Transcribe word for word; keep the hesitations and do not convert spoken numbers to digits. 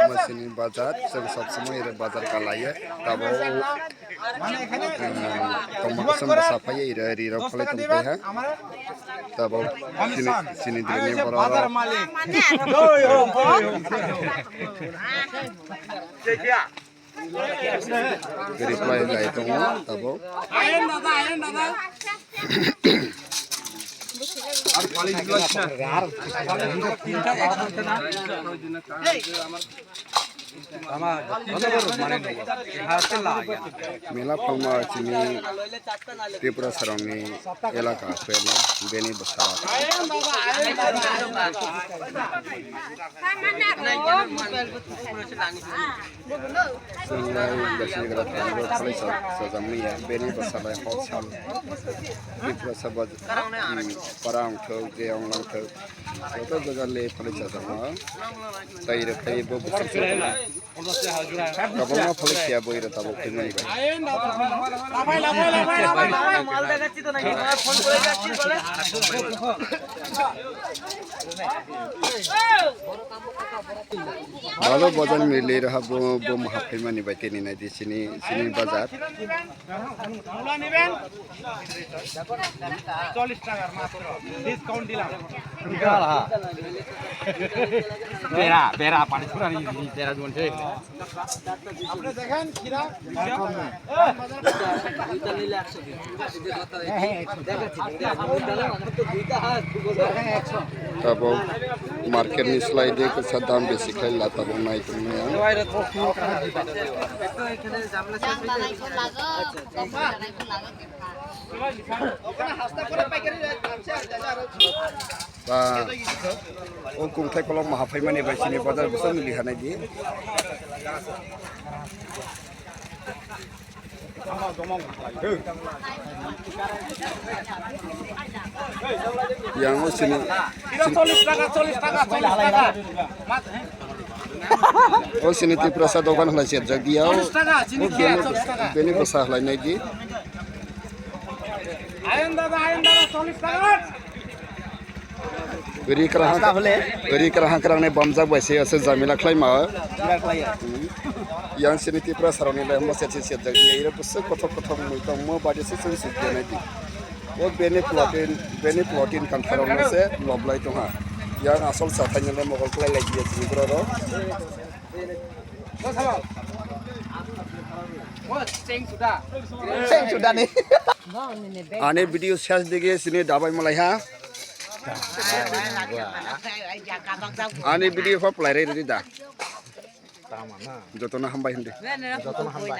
Masini bazar, chwng sob somoi ere bazar kalaye. Tabo, eh, tongma kosong bwsa phaiye ere ri rok phalai tongphai ha. Tabo sini, sini dini borok rok. Reply lai tongo tabo. Mela phalma chini Tripura sarongni elaka kwrwima bini bwsarok. Chwnglai Basinagar thango khalai sa-, sajak manya bini bwsalai hok sal. Tripura sabo, mm, para wngthok, je wng langthok. Joto jaga le phalai sajak ma. Tai rwkhlai bo bwswk. Kabangma phalai siya boi rw tabuk khe nai bai. Balo bazar ni le raha bo, bo maha phaimani bai tini nai di sini, sini bazar. চল্লিশ টাকার মাত্র, ডিসকাউন্ট দিলাম। বেড়া, বেড়া, পানি ছড়ানি, বেড়া জমছে। আপনি দেখেন, খিরা, Tabuk market ni slai de kwchak dam besi khai la tabuk nai tongmani ang. Ba, o kungthai kolok maha phaimani bai sini bazar bwsa nili hanai di. Yang o sini, sini, চল্লিশ টাকা, চল্লিশ টাকা, চল্লিশ টাকা। O sini Tiprasa dogan halai sejak dia o. চল্লিশ টাকা, চিনি O খেয়ে bini, চল্লিশ টাকা। Bini bwsa halai nai di. Ion দাদা, আয়ন দাদা, চল্লিশ টাকা। Ri kwrang ha, ri kwrang ha kwrang ni bamjak bai se ase jamila khlai ma. Yang sini Tiprasa rok ni le mo se se se jak ye ro se kothok kothok mui tong mo ba de se se se de nai di. O bini plotin, bini plotin kan tharo no se lob lai tong ha. Yang asol sa thai ni le mogol khlai lai di ye sini bro ro. Seng sudah nih. Ani video ses dege sini dabai malai ha. Ani video pha play re da. Jotono hambai hindi. Jotono hambai.